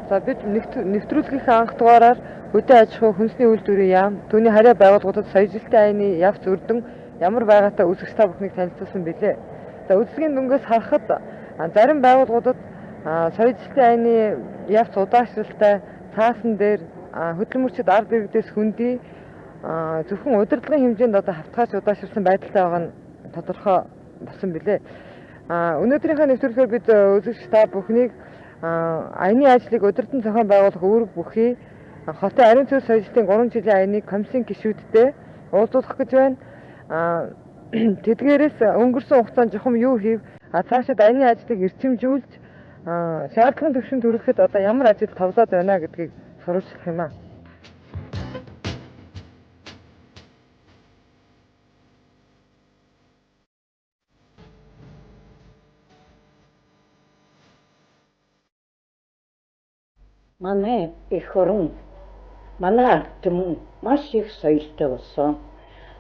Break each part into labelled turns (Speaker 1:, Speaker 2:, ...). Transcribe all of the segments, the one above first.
Speaker 1: За бид нэвтрүүлгийнхээ анх дугаараар хөдөө аж ахуй хүнсний үйлдвэрийн яам түүний харьяа байгууллагуудад соёлжлолтын аяны явц өрдөн ямар байгаатай үзэгч та бүхнийг танилцуулсан билээ. За үзлэгийн дүнгээс харахад зарим байгууллагуудад соёлжлолтын аяны явц удаашралтай цаасан дээр хөдөлмөрчид ард иргэдээс хөндий зөвхөн удирдлагын хэмжээнд одоо хавтгайч удаашрсан байдалтай байгаа нь тодорхой болсон билээ. Өнөөдрийнхөө нэвтрүүлгээр бид үзэгч та бүхнийг аяны ажлыг удирдан зохион байгуулах үүрэг бүхий хотын ариун цэвэр соёлын 3 жилийн аяны комиссийн гишүүдтэй уулзуулах гэж байна. Тэдгээрээс өнгөрсөн хугацаанд жухам юу хийв? Цаашид аяны ажлыг эрчимжүүлж шаардлагын түвшинд хүрэхэд одоо ямар ажил товлоод байна гэдгийг сурвалжлах юм аа.
Speaker 2: Манай эх орон, манай ард түмэн маш их соёлтой болсон.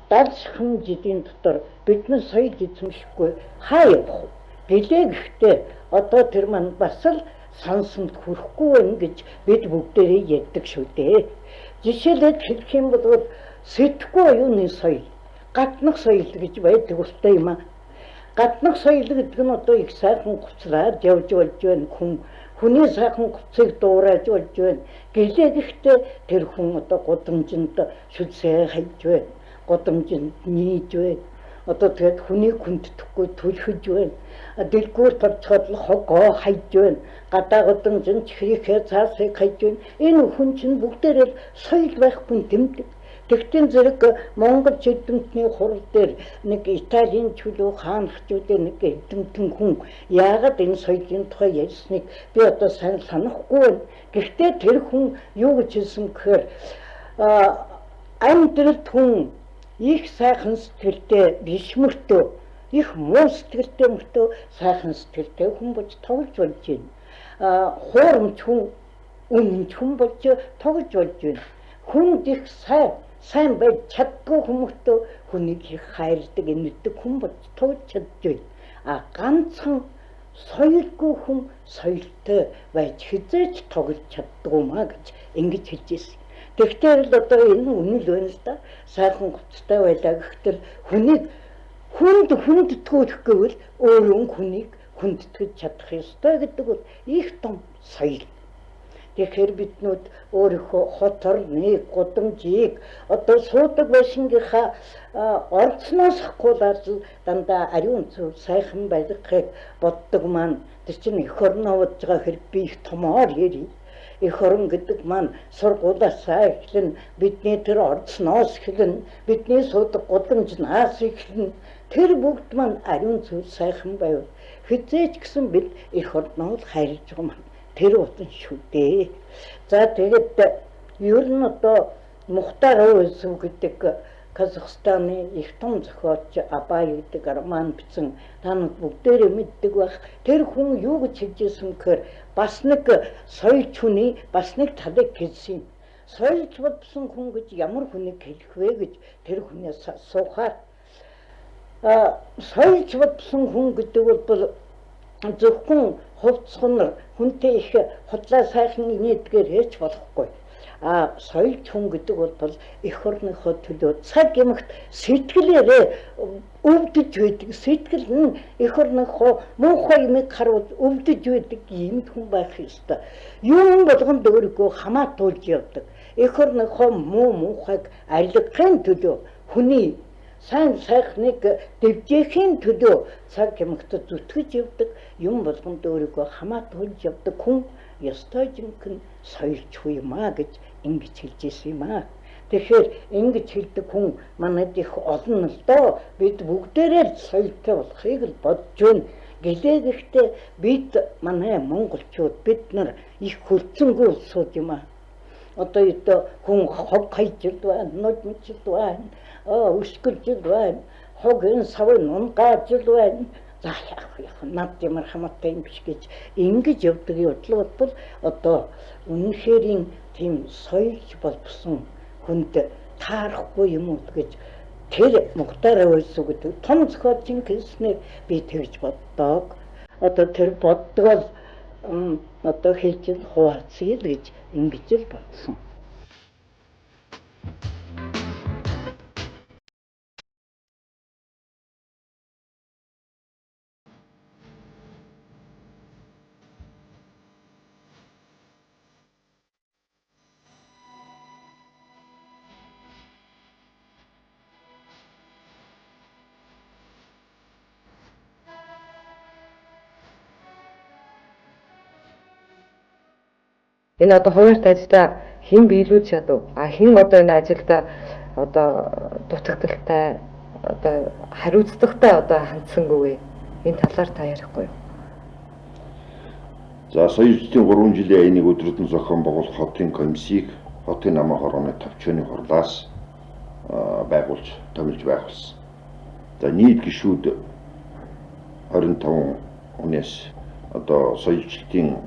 Speaker 2: 70 жилийн дотор бид нар соёл эзэмшихгүй хаа явах вэ? Гэлээ гэхдээ одоо тэр маань бас л сансанд хүрэхгүй байна гэж бид бүгдээрээ ярьдаг шүү дээ. Жишээлбэл хэлэх юм бол сэтггүй оюуны соёл, гаднах соёл гэж байдаг ултай юм аа. Гаднах соёл гэдэг нь одоо их сайхан хувцлаад явж болж байна хүн. Хүний сайхан хувцсыг дуурайж болж байна. Гэлээ гэхдээ тэр хүн одоо гудамжинд шүлсээ хайж байна. Гудамжинд нийж байна. Одоо тэгээд хүнийг хүндэтгэхгүй түлхэж байна. Дэлгүүрт орцоход л хогоо хайж байна. Гадаа гудамжинд чихрийнхээ цаасыг хайж байна. Энэ хүн чинь бүгдээрээ л соёл байхгүй тэмдэг. Тэгтэн зэрэг Монгол эрдэмтний хурал дээр нэг Италийн чөлөө хаанхчуудын нэг эрдэмтэн хүн яагаад энэ соёлын тухай ярьсныг би одоо сайн санахгүй байна. Гэхдээ тэр хүн юу гэж хэлсэн гэхээр амьдралд хүн их сайхан сэтгэлтэй биш мөртөө их муу сэтгэлтэй мөртөө сайхан сэтгэлтэй хүн болж тоглож болж байна. Хуурамч хүн үнэнч хүн болж тоглож болж байна. Хүнд их сайн байж чаддгүй хүмүүстөө хүнийг их хайрладаг, инэрдэг хүн болж тоглож чадж байна. А ганцхан соёлгүй хүн соёлтой байж хэзээ ч тоглож чаддгүй маа гэж ингэж хэлж ирсэн. Тэгтэл л одоо энэ үнэн л байна л да. Сайхан хувцастай байлаа гэхтэл хүнийг хүнд хүндэтгүүлэх гэвэл өөрөө хүнийг хүндэтгэж чадах ёстой гэдэг бол их том соёл. Тэгэхээр биднүүд өөрийнхөө хот орныг, гудамжийг одоо суудаг байшингийнхаа орцноос хахгуулаад л дандаа ариун цэвэр сайхан байлгахыг боддог маань тэр чинь эх орноо бодож байгаа хэрэг би их томоор ярив. Эх орон гэдэг маань сургуулаасаа эхлэн бидний тэр орцноос эхлэн бидний суудаг гудамжнаас эхлэн тэр бүгд маань ариун цэвэр сайхан байвал хэзээ ч гэсэн бид эх орноо л хайрлаж байгаа маань тэр утан шүү дээ. За тэгээд ер нь одоо Мухтар Ауэзов гэдэг Казахстаны их том зохиолч Абай гэдэг роман бичсэн та нар бүгдээрээ мэддэг байх. Тэр хүн юу гэж хэлж ирсэн гэхээр бас нэг соёлч хүний бас нэг талыг хэлсэн. Соёлч болсон хүн гэж ямар хүнийг хэлэх вэ гэж тэр хүнээс асуухаар соёлч болсон хүн гэдэг бол зөвхөн хувцсгонор хүнтэй их худлаа сайхан инээдгээр хийж болохгүй. А соёлч хүн гэдэг бол эх орныхоо төлөө цаг юмхт сэтгэлээрээ өвдөж байдаг. Сэтгэл нь эх орныхоо муухай юмыг харуул өвдөж байдаг ийм хүн байх ёстой. Юм болгонд өөрийгөө хамаатуулж явдаг. Эх орныхоо муу муухайг арилгахын төлөө хүний сайн сайхныг дэвжээхийн төлөө цаг юмхт зүтгэж явдаг, юм болгонд өөрийгөө хамаатуулж явдаг хүн ёстой жинхэнэ соёлч хүн юм аа гэж ингэж хэлж ирсэн юм аа. Тэгэхээр ингэж хэлдэг хүн манайд их олон л доо. Бид бүгдээрээ л соёлтой болохыг л бодож байна. Гэлээ гэхдээ бид манай монголчууд бид нар их хөлцөнгөө улсууд юм аа. Одоо хүн хог хайжил байна, нудмжил байна, өшгөлжил байна, хог энэ савын унгаажил байна. За яах вэ? Над ямар хамаатай юм биш гэж ингэж явдаг явдал бол одоо үнэхэрийн тийм соёлч болсон хүнд таарахгүй юм уу гэж тэр Мухтар Ауэзов гэдэг том зохиолчийн хэлснээр би тэгж боддог. Одоо тэр боддог бол одоо хийж хуваалцъя л гэж ингэж л бодсон.
Speaker 1: Энэ одоо хуваарьт ажилдаа хэн биелүүлж чадав? А хэн одоо энэ ажилдаа одоо дутагдaltaй одоо хариуцлагатай одоо хандсангүй вэ? Энэ талаар та ярихгүй юу?
Speaker 3: За, соёлын 3 жилийн айныг өдрөдөн зохион байгуулах хотын комиссийг хотын намын хорооны товчооны хурлаас байгуулж томилж байгуулсан. За, нийт гишүүд 25 хүнээс одоо соёлчлтын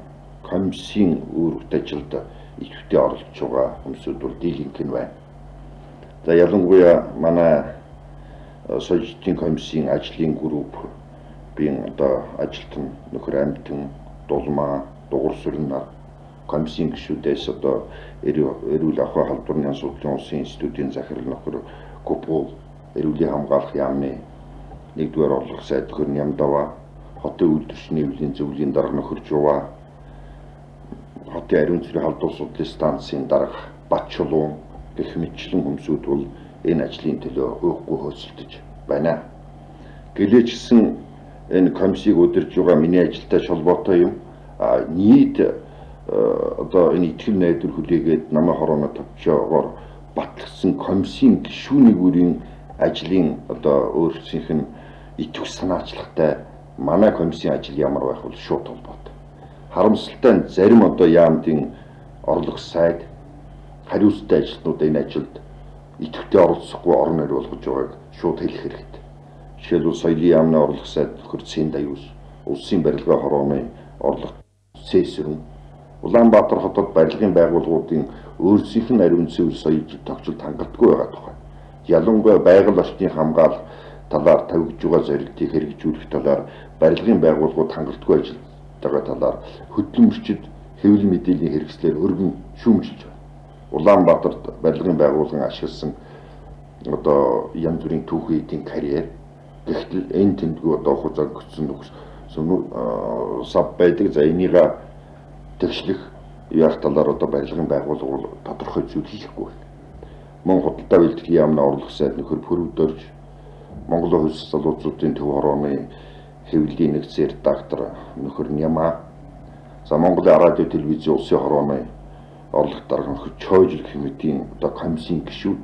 Speaker 3: комиссийн үүрэгт ажилд идэвхтэй оролцож байгаа хүмүүсүүд бол дийлэнх нь байна. За, ялангуяа манай соёлчлтын комиссийн ажлын групп бийн одоо ажилтан нөхөр Амтан, Дулмаа, Дугур сүрэн нар комиссийн гишүүдээс одоо эрүүл ахуй халдварын асуудлын улсын институтын захирал нөхөр Купул, эрүүлийн хамгаалах яамны нэгдүгээр орлого сайд нөхөр Нямдава, хотын үйлдвэрчний эвлийн зөвлөлийн дарга нөхөр Жуваа, хотын ариун цэврийн халдвар судлалын станцын дарга Батчулуун гэх мэтчлэн хүмүүсүүд бол энэ ажлын төлөө уухгүй хөөцөлдөж байна. Гэлээчсэн энэ комиссийг удирж байгаа миний ажилтай холбоотой юм. Нийт одоо энэ итгэл найдвар хүлээгээд намын хорооны товчоогоор батлагдсан комиссийн гишүүний бүрийн ажлын одоо өөрсдийнх нь итгэх санаачлагтай манай комиссийн ажил ямар байх вэ шууд холбоотой. Харамсалтай нь зарим одоо яамдын орлого сайд хариуцтай ажилтнууд энэ ажилд идэвхтэй оролцохгүй орон нэр болгож байгааг шууд хэлэх хэрэгтэй. Жишээлбэл соёлын яамны орлого сайд нөхөр Цэндаюус, улсын барилга хорооны орлого Цэсрэн, Улаанбаатар хотод барилгын байгууллагуудын өөрсдийнх нь ариун цэвэр соёл тогтцолд хангалтгүй байгаа тухай. Ялангуяа байгаль орчны хамгаалах талаар тавигдж байгаа зорилтыг хэрэгжүүлэх талаар барилгын байгууллагууд хангалтгүй ажиллаж байгаа талаар хөдөлмөрчид хэвлэл мэдээллийн хэрэгслээр өргөн шүүмжилж байна. Улаанбаатарт барилгын байгууллагын ашигласан одоо янз бүрийн түүхэн эдийн карьер гэхдээ энэ тэндгүү одоо хуцааг гүцсэн сав байдаг. За, энийг тэгшлэх яах талаар одоо барилгын байгууллага бол тодорхой зүйл хийхгүй байна. Мөн худалдаа бэлтгэлийн яамны орлого сайд нөхөр Пүрвдөрж, Монгол Улс залуучуудын төв хорооны хэвлэлийн нэгдсэн редактор нөхөр Нямаа, за Монголын радио телевизийн улсын хорооны орлого дарга нөхөр Чойжил хэмэтийн одоо комиссийн гишүүд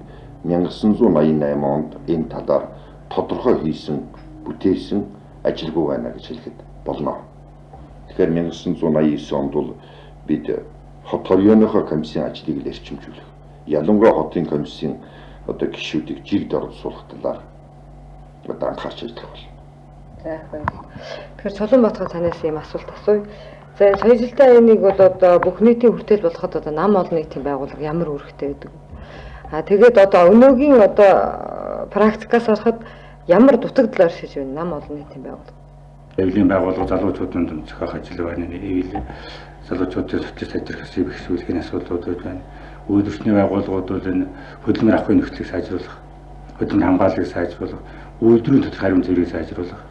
Speaker 3: 1988 онд энэ талаар тодорхой хийсэн бүтээсэн ажилгүй байна гэж хэлэхэд болно. Тэгэхээр 1989 онд бол бид хот хорионыхоо комиссийн ажлыг л эрчимжүүлэх, ялангуяа хотын комиссийн одоо гишүүдийг жигд оролцуулах талаар одоо анхаарч ажиллах болно.
Speaker 1: За, баярлалаа. Тэгэхээр Цулуун танаас ийм асуулт асууя. За, соёлтой айныг бол одоо бүх нийтийн хүртэл болоход одоо нам олон нийтийн байгууллага ямар үүрэгтэй байдаг вэ? А тэгээд одоо өнөөгийн одоо практикаас харахад ямар дутагдал оршиж байна нам олон нийтийн байгууллага?
Speaker 4: Эвлийн байгууллага залуучуудын дунд зохиох ажил байна. Эвлийн залуучуудын суцал сайжрах хэвлэхийн асуудлууд байна. Үйлдвэрчний байгууллагууд бол энэ хөдөлмөр авахын нөхцөлийг сайжруулах, хөдөлмөр хамгааллыг сайжруулах, үйлдвэрийн тодорхой хариу цэврийг сайжруулах,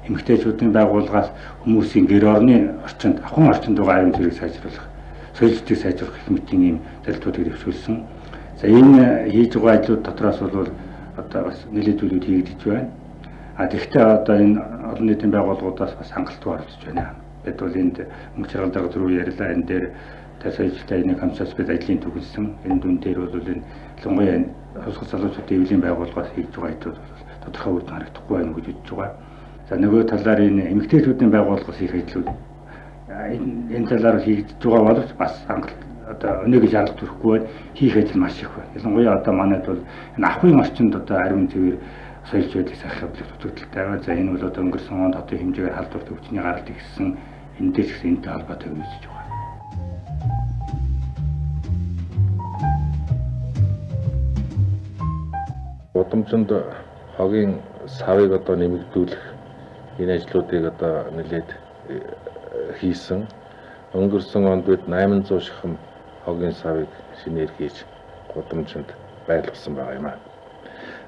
Speaker 4: эмэгтэйчүүдийн байгууллагаас хүмүүсийн гэр орны орчинд, ахуйн орчинд байгаа ариун цэврийг сайжруулах, соёлчдыг сайжруулах гэх мэт ийм зорилтуудыг дэвшүүлсэн. За, энэ хийж байгаа ажлууд дотроос бол одоо бас нэлээд зүйлүүд хийгдэж байна. А тэгэхдээ одоо энэ олон нийтийн байгууллагуудаас бас хангалтгүй оролцож байна. Бид бол энд мөнгө чаргал дарга зүрх ярьлаа. Энэ дээр соёлтой айны комиссаас бид ажлын түгэлсэн. Энэ дүн дээр бол энэ ялангуяа энэ хувьсгал залуучуудын эвлийн байгууллагаас хийж байгаа ажлууд бол тодорхой үр дүн харагдахгүй байна гэж үзэж байгаа. За, нөгөө талаар энэ эмэгтэйчүүдийн байгууллагаас хийх ажлууд энэ талаар хийгдэж байгаа боловч бас хангалт одоо өнөөгийн шаардлага төрөхгүй байна. Хийх ажил маш их байна. Ялангуяа одоо манайд бол энэ ахуйн орчинд одоо ариун цэвэр соёлч байдлыг сахих явдлыг дутагдaltaй байгаа. За, энэ бол одоо өнгөрсөн онд хотын хэмжээгээр халдвар төвчний гаралт ихсэн энэ дээр ч гэсэн энэтэй холбоотой гэж үзэж байгаа.
Speaker 5: Удамжинд хогийн савыг одоо нэмэгдүүлэх энэ ажлуудыг одоо нэлээд хийсэн. Өнгөрсөн онд бид 800 шахам хогийн савыг шинээр хийж гудамжинд байрлуулсан байгаа юм аа.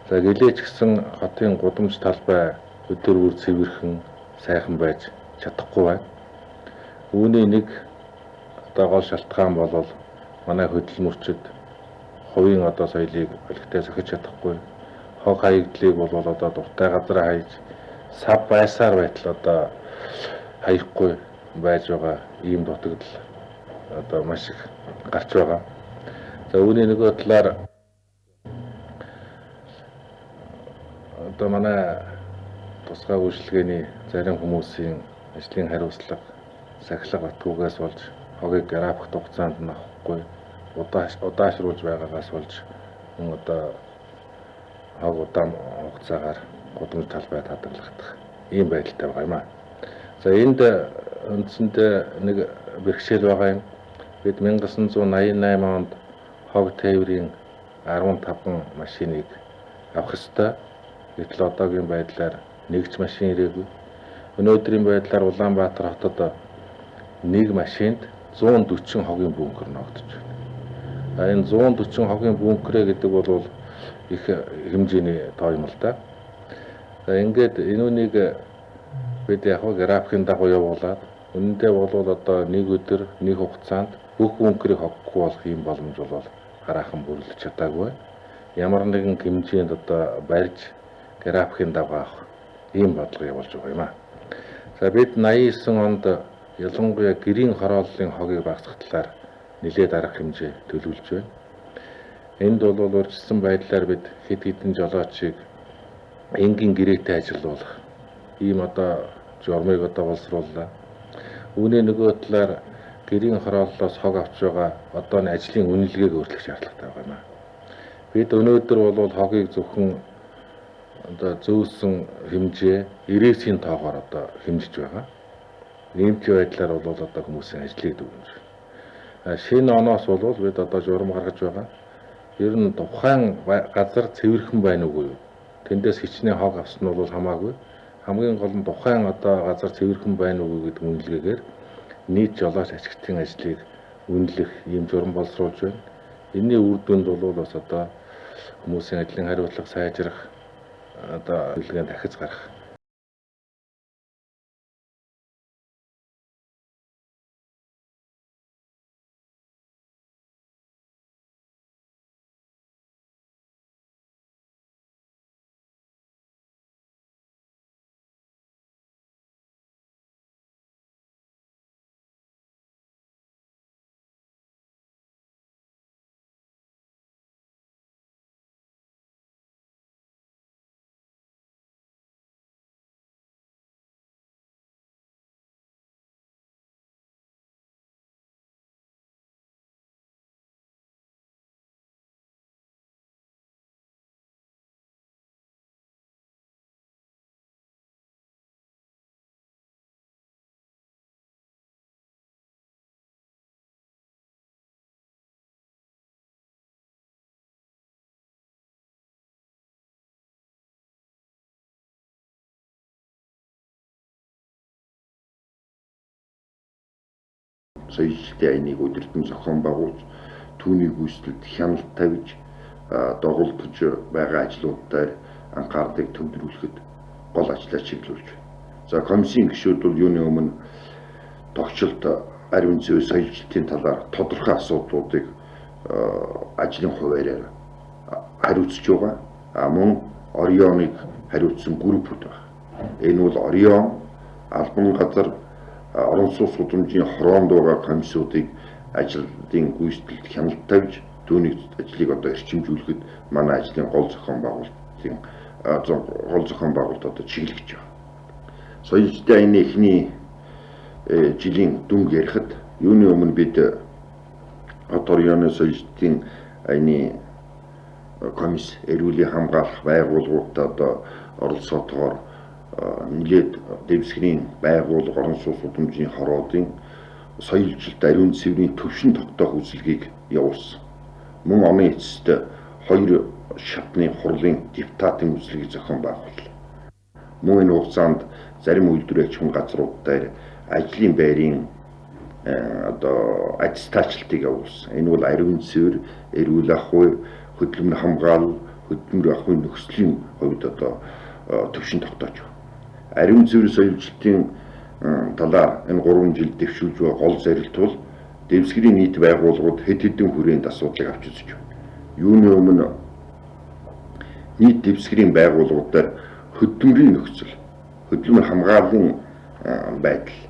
Speaker 5: За гэлээч гэсэн хотын гудамж талбай өдөр бүр цэвэрхэн сайхан байж чадахгүй байна. Үүний нэг одоо гол шалтгаан бол манай хөдөлмөрчид хувийн одоо соёлыг олигтой сохиж чадахгүй. Хог хаягдлыг бол одоо дуртай газараа хаяж сав байсаар байтал одоо хаяхгүй байж байгаа ийм дутагдал одоо маш их гарч байгаа. За үүний нөгөө талаар одоо манай тусгай үйлчилгээний зарим хүмүүсийн ажлын хариуцлага сахилга батгуугаас болж хогийг график хугацаанд нь авахгүй удаашруулж байгаагаас болж мөн одоо хог удаан хугацаагаар гудамж талбайд хадгалагдах ийм байдалтай байгаа юм аа. За энд үндсэндээ нэг бэрхшээл байгаа юм. Бид 1988 онд хог тээврийн 15 машиныг авах ёстой. Гэтэл одоогийн байдлаар нэг ч машин ирээгүй. Өнөөдрийн байдлаар Улаанбаатар хотод нэг машинд 140 хогийн бункер ногдож байна. Энэ 140 хогийн бункерэ гэдэг бол их хэмжээний тоо юм л да. За ингээд энүүнийг бид яг графикийн дагуу явуулаад үнэндээ бол одоо нэг өдөр нэг хугацаанд бүх бункерыг хоггүй болох юм боломж бол хараахан бүрлэж чадаагүй. Ямар нэгэн хэмжээнд одоо барьж графикийн дагуу авах ийм бодлого явуулж байгаа юм аа. За бид 89 онд ялангуяа гэрийн хорооллын хогийг багасгах талаар нэлээд арга хэмжээ төлөвлөж байна. Энд бол урьдчилсан байдлаар бид хэд хэдэн жолоочийг энгийн гэрээтэй ажилуулах ийм одоо журмыг одоо боловсрууллаа. Үүний нөгөө талаар гэрийн хорооллоос хог авч байгаа одоо нь ажлын үнэлгээг өөрчлөх шаардлагатай байгаа юм аа. Бид өнөөдөр бол хогийг зөвхөн одоо зөөсөн хэмжээ 99-ийн тоогоор одоо хэмжиж байгаа. Нийгмийн байдлаар бол одоо хүмүүсийн ажлыг дүгнэж байна. Шинэ оноос бол бид одоо журам гаргаж байгаа. Ер нь тухайн газар цэвэрхэн байна уугүй юу? Тэндээс хичнээн хог авсан нь бол хамаагүй. Хамгийн гол нь тухайн одоо газар цэвэрхэн байна уугүй гэдэг үнэлгээгээр нийт жолооч ачигтын ажлыг үнэлэх ийм журам боловсруулж байна. Энэний үр дүнд бол бас одоо хүмүүсийн ажлын хариуцлага сайжрах, одоо үнэлгээ дахиж гарах.
Speaker 3: Соёлчлалтын айныг удирдан зохион байгуулж түүний гүйцэтгэлд хяналт тавьж доголдож байгаа ажлуудаар анхаарлыг төвлөрүүлэхэд гол ажлаа чиглүүлж байна. За комиссийн гишүүд бол юуны өмнө тогтчлолт ариун цэвэр соёлчлалтын талаар тодорхой асуудлуудыг ажлын хуваараар хариуцж байгаа. Мөн Орионыг хариуцсан группүүд байна. Энэ бол Орион, албан газар, орон сууц гудамжийн хороонд байгаа комиссуудыг ажлын гүйцэтгэлд хяналт тавьж түүний ажлыг одоо эрчимжүүлэхэд манай ажлын гол зохион байгуулалтын одоо чиглэж байгаа. Соёлчлалтын аяны эхний жилийн дүнг ярихад юуны өмнө бид хот Орионы соёлчлалтын аяны комисс эрүүлийн хамгаалах байгууллагуудтай одоо оролцоотойгоор нэлээд дэвсгэрийн байгууллага орон сууц гудамжийн хороодын соёлчлолт ариун цэврийн төвшин тогтоох үзлэгийг явуулсан. Мөн оны эцэст хоёр шатны хурлын депутатын үзлэгийг зохион байгууллаа. Мөн энэ хугацаанд зарим үйлдвэр аж ахуйн газрууд дээр ажлын байрын одоо аттестачлалтыг явуулсан. Энэ бол ариун цэвэр, эрүүл ахуй, хөдөлмөр хамгаалал, хөдөлмөр ахуйн нөхцөлийн хувьд одоо төвшин тогтоож байна. Ариун цэвэр соёлчлтын талаар энэ 3 жил дэвшүүлж байгаа гол зорилт бол дэвсгэрийн нийт байгууллагууд хэд хэдэн хүрээнд асуудлыг авч үзэж байна. Юуны өмнө нийт дэвсгэрийн байгууллагуудаар хөдөлмөрийн нөхцөл, хөдөлмөр хамгааллын байдал,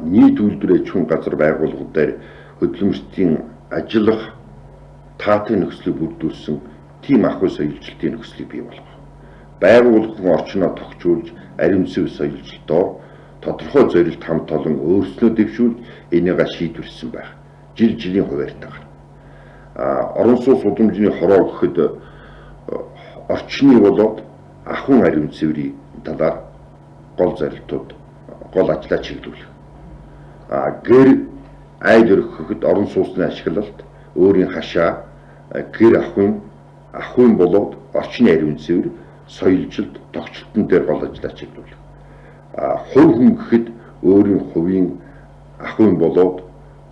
Speaker 3: нийт үйлдвэр аж ахуйн газар байгууллагууд дээр хөдөлмөртийн ажиллах таатын нөхцөлийг бүрдүүлсэн тийм ахуй соёлчлтын нөхцөлийг бий болгох. Байгууллагын орчноо тогтчулж ариун цэвэр соёлчлолтоор тодорхой зорилт хамт олон өөрснөө дэвшүүлж энийгээ шийдвэрлсэн байх. Жил жилийн хуваарьтайгаар. Орон сууц удамжны хороо гэхэд орчны болоод ахуйн ариун цэврийн талаар гол зорилтууд, гол ажлаа чиглүүлэх. Гэр айл өргөхөд орон сууцны ашиглалт, өөрийн хашаа, гэр ахуйн болоод орчны ариун цэвэр, соёлжилт, тогтчлтон дээр гол ажлаа чиглүүлэх. Хувь хүн гэхэд өөрийн хувийн ахуйн болоод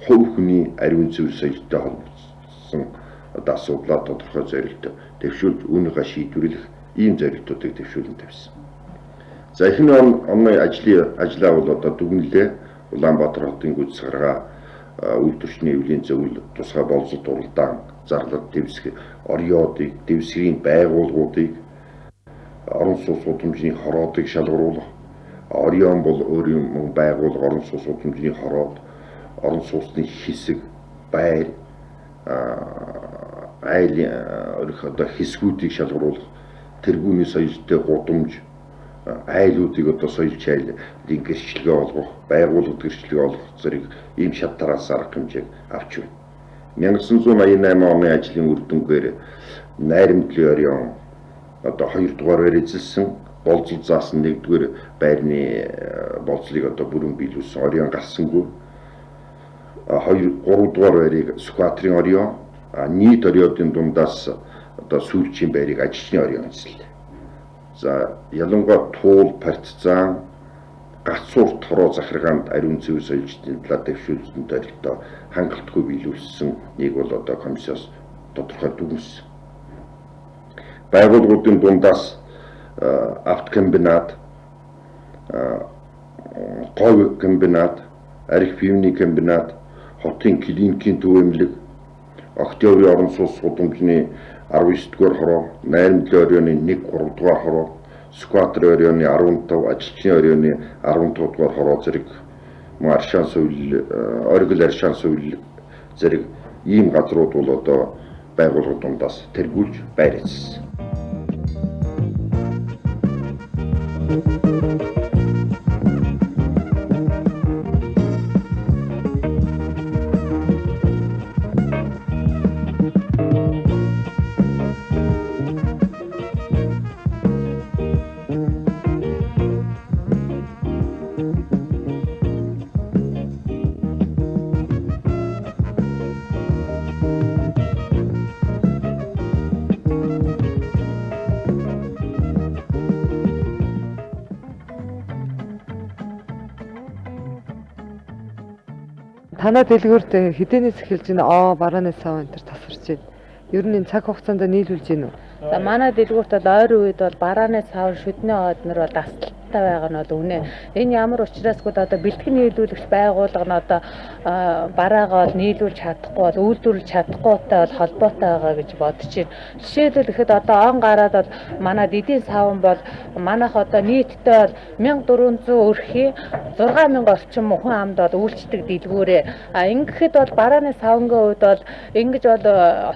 Speaker 3: хувь хүний ариун цэвэр соёлтой холбогдсон одоо асуудлаа тодорхой зорилт дэвшүүлж үүнийхээ шийдвэрлэх ийм зорилтуудыг дэвшүүлэн тавьсан. За эхний оны ажлаа бол одоо дүгнэлээ. Улаанбаатар хотын гүйцэтгэх үйлдвэрчний эвлийн зөвлөл тусгай боловсрол уралдаан зарлал дэвсгэр ориодыг, дэвсгэрийн байгууллагуудыг, орон сууц удамжны хороодыг шалгаруулах. Орион бол өөрийн мөн байгууллага орон сууц удамжны хороод, орон сууцны хэсэг, байр, айлын одоо хэсгүүдийг шалгаруулах, тэргүүний соёлтой гудамж, айлуудыг одоо соёлч айлын гэрчлэгээ олгох, байгууллагад гэрчлэгээ олгох зэрэг ийм шат тараас арга хэмжээг авч байна. 1988 оны ажлын үр дүнгээр Найрамдлын Орион одоо 2 дугаар байр эзэлсэн, болцол заасан 1-р байрны болцлыг одоо бүрэн биелүүлсэн Орион гарсангүй. 2 3 дугаар байрыг Сүхбаатарын Орион, нийт Ориодын дундаас одоо сүүлчийн байрыг ажилчны Орион эзэллээ. За ялангуяа Туул, Партизан, Гацуур, Тороо захиргаанд ариун цэвэр соёлчдын талаар дэвшүүлсэн зорилтоо хангалтгүй биелүүлсэн нэг бол одоо комиссиос тодорхой дүгнэсэн. Байгууллагуудын дундаас авткомбинат, говь комбинат, арх пивны комбинат, хотын клиникийн төв эмнэлэг, Октябрийн орон сууц гудамжны 19 дугаар хороо, Найрамдлын оройны 1 3 дугаар хороо, Сүхбаатарын оройны 15, Ажилчны оройны 15 дугаар хороо зэрэг мөн Аршаан сувил, Оргил Аршаан сувил зэрэг ийм газрууд бол одоо байгууллага дундаас тэргүүлж байр эзэлсэн.
Speaker 1: Танай дэлгүүрт хэдэнээс эхэлж байна? Барааны сав энэ төр тасарч байна. Ер нь энэ цаг хугацаанд нийлүүлж байна уу?
Speaker 6: За манай дэлгүүрт бол ойрын үед бол барааны сав, шүдний од нар бол дасалттай байгаа нь бол үнэ. Энэ ямар учраас гэвэл одоо бэлтгэн нийлүүлэгч байгууллага нь одоо бараагаа бол нийлүүлж чадахгүй бол үйлдвэрлэж чадахгүйтай бол холбоотой байгаа гэж бодож байна. Жишээлбэл ихэд одоо он гараад бол манай дидийн савн бол манайх одоо нийтдээ бол 1400 өрхийн 6000 орчим хүн амд бол үйлчдэг дэлгүүрээ. А ингэхэд бол барааны савнгийн хувьд бол ингэж бол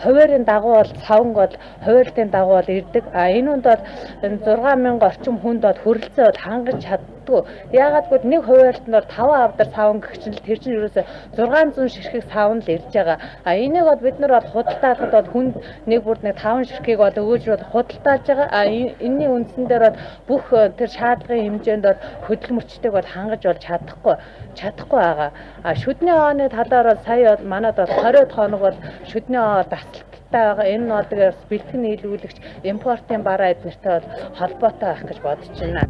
Speaker 6: хуваарийн дагуу бол савнг бол хуваарлтын дагуу бол ирдэг. А энэ үнд бол 6000 орчим хүнд бол хөрөлцөө бол хангаж чаддгүй. Яагаад гэвэл нэг хуваарлт нь бол 5 авдар савн гэх чинь тэр чинь ерөөсөө 600 ширхэг савн л ирж байгаа. А энийг бол бид нар бол худалдаалахад бол хүнд нэг бүрд нэг 5 ширхгийг бол өгөөж бол худалдаалж байгаа. А энэний үндсэн дээр бол бүх тэр шаардлагын хэмжээнд бол хөдөлмөрчтэйг бол хангаж бол чадахгүй байгаа. А шүдний ооны талаар бол сая бол манад бол 20 хоног бол шүдний оо дасалттай байгаа. Энэ нь бол тэгээс бэлтгэн нийлүүлэгч импортын бараа эднэртэй бол холбоотой байх гэж бодож байна.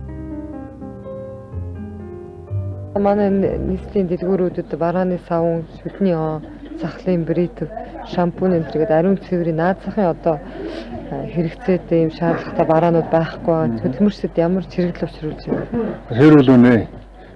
Speaker 1: Манай нийслэлийн дэлгүүрүүдэд барааны савн, шүдний он, сахлын бритв, шампунь энэ төргээд ариун цэврийн наад захын одоо хэрэгцээтэй юм шаардлагатай бараанууд байхгүй байгаа. Хөдөлмөрчдөд ямар чирэгдэл учруулж байна?
Speaker 7: Тэр бол үнэ.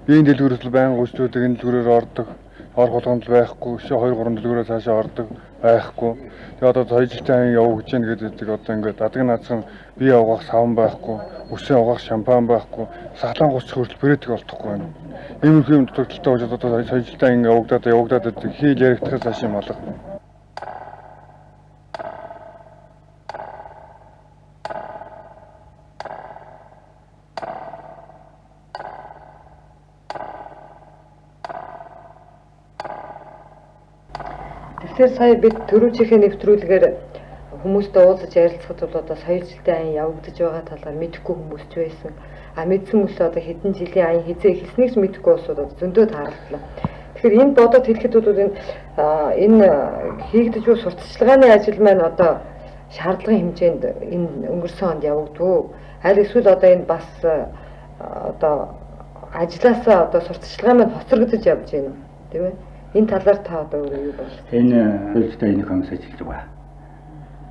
Speaker 7: Би энэ дэлгүүрээс л байнга үйлчлүүлдэг, энэ дэлгүүрээр ордог. Орох болгонд л байхгүй. Өшөө 2 3 дэлгүүрээр цаашаа ордог байхгүй. Тэгээ одоо соёлтой аян явуулж гин гэдэг одоо ингээд адаг наацхан бие угаах савн байхгүй, үсээ угаах шампан байхгүй, сахлаан гуч хүртэл брэдг олдохгүй байна. Иймэрхүү юм дутагдaltaй учраас одоо соёлтой аян явагдаад байдаг. Хийл яригдахаас цааш юм алга.
Speaker 1: Тэгэхээр сая бид төрүүчийнхээ нэвтрүүлгээр хүмүүстэй уулзаж ярилцахад бол одоо соёлчлалын аян явагдаж байгаа талаар мэдэхгүй хүмүүс ч байсан. А мэдсэн мөртлөө одоо хэдэн жилийн аян хизээ эхэлснийг ч мэдэхгүй улсууд одоо зөндөө тааралдлаа. Тэгэхээр энэ бодоод хэлэхэд бол энэ хийгдэж буй сурталчилгааны ажил маань одоо шаардлагын хэмжээнд энэ өнгөрсөн онд явагдав. Аль эсвэл одоо энэ бас одоо ажлаасаа одоо сурталчилгаа маань хоцрогдож явж байна уу, тийм ээ? Энэ талаар та одоо өөрөө юу бодох вэ?
Speaker 4: Энэ соёлтой энэ комисс ажиллаж байгаа.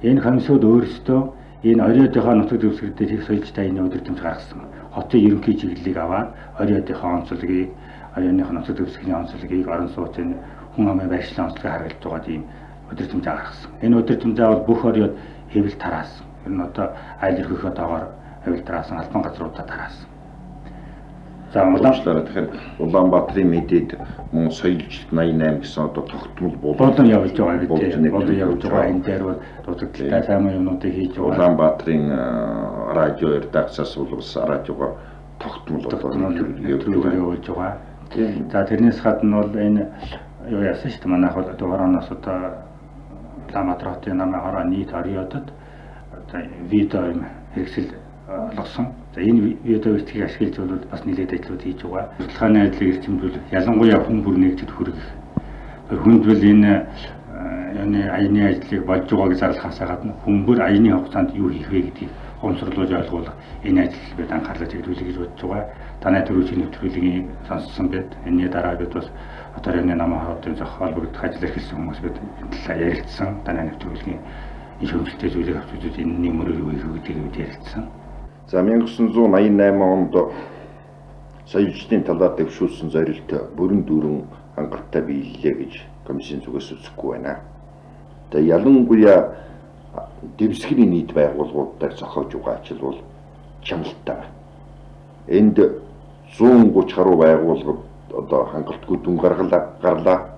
Speaker 4: Энэ комиссууд өөрсдөө энэ ориодынхоо нутаг дэвсгэр дээр их соёлтой энэ өдөртөмж гаргасан. Хотын ерөнхий чиглэлийг аваад ориодынхоо онцлогийг, орионынхоо нутаг дэвсгэрийн онцлогийг, орон сууц энэ хүн амын байршлын онцлогийг харгалж байгаа ийм өдөртөмж гаргасан. Энэ өдөртөмжөө бол бүх ориод хэвлэл тараасан. Ер нь одоо айл ерөнхий тоогоор хэвлэл тараасан, албан газруудаа тараасан.
Speaker 3: За уучлаарай. Тэгэхээр Улаанбаатарын мэдээд мөн соёлчлт 88 гэсэн одоо тогтмол
Speaker 4: болон явж байгаа гэдэг. Болон явж байгаа. Энэ дээр бол дутагдaltaй сайн юмнуудыг хийж байгаа.
Speaker 3: Улаанбаатарын радио редакцаас бол бас радиогоор тогтмол одоо
Speaker 4: явуулж байгаа. За тэрнээс гадна бол энэ юу яасан шүү дээ. Манайх бол дугаараас одоо Улаанбаатар хотын намын хороо нийт ориодод одоо видео юм хэрэгсэл олгосон. За энэ видео бичлэгийг ашиглаж бол бас нэлээд ажлууд хийж байгаа. Судалгааны ажлыг эрчимжүүлэх, ялангуяа хүн бүр нэгдэд хүргэх. Хүндвэл энэ юуны аяны ажлыг болж байгааг зарлахаас гадна хүн бүр аяны хугацаанд юу хийх вэ гэдгийг ухамсарлуулж ойлгуулах энэ ажил бид анхаарлаа чиглүүлэх гэж бодож байгаа. Танай төрүүчийн нэвтрүүлгийг сонссон бид. Энэний дараа бид бас хотын районы намын хотын зохиол холбогдох ажил эрхэлсэн хүмүүс бид энэ талаар ярилцсан. Танай нэвтрүүлгийн энэ шүүмжлэлтэй зүйлийг авч үзээд энэний мөрөөр юу хийх вэ гэдгийг бид ярилцсан.
Speaker 3: За 1988 онд соёлчдын талаар дэвшүүлсэн зорилт бүрэн дүүрэн хангалттай биеллээ гэж комиссийн зүгээс үзэхгүй байна. Тэгээ ялангуяа дэвсгэрийн нийт байгууллагуудаар зохиож байгаа ажил бол чамлалтай байна. Энд 130 гаруй байгууллагад одоо хангалтгүй дүн гарлаа.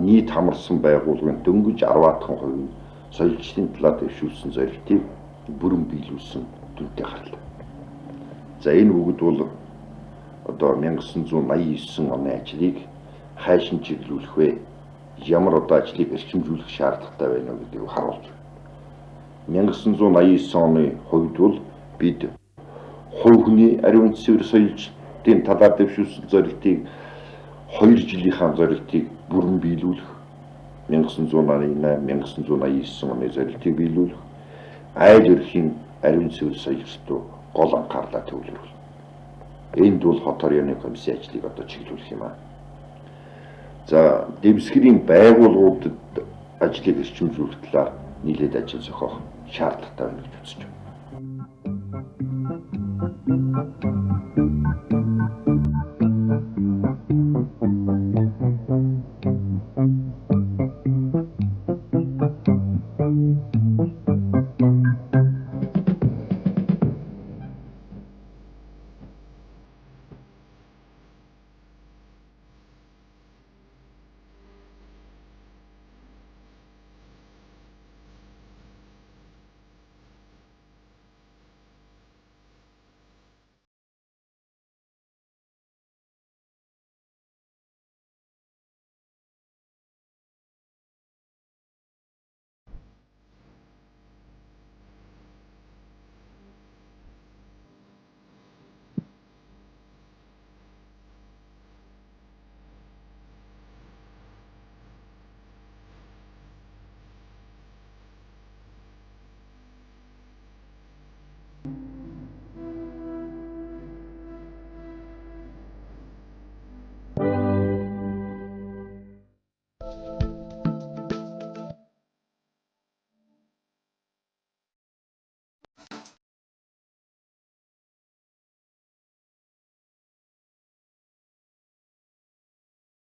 Speaker 3: Нийт хамарсан байгууллагын дөнгөж 10% нь соёлчдын талаар дэвшүүлсэн зорилтыг бүрэн биелүүлсэн дүнтэй гарлаа. За энэ бүгд бол одоо 1989 оны ажлыг хайшин чиглүүлэх вэ? Ямар одоо ажлыг эрчимжүүлэх шаардлагатай байна вэ гэдгийг харуулж байна. 1989 оны хувьд бол бид хувь хүний ариун цэвэр соёлчдын талаар дэвшүүлсэн зорилтыг 2 жилийнхаа зорилтыг бүрэн биелүүлэх, 1988 1989 оны зорилтыг биелүүлэх, айл өрхийн ариун цэвэр соёлчдод гол анхаарлаа төвлөрүүл. Энд бол хот орны комиссийн ажлыг одоо чиглүүлэх юм аа. За дэвсгэрийн байгууллагуудад ажлыг эрчимжүүлэх талаар нийлээд ажил зохиох шаардлагатай байна гэж үзэж байна.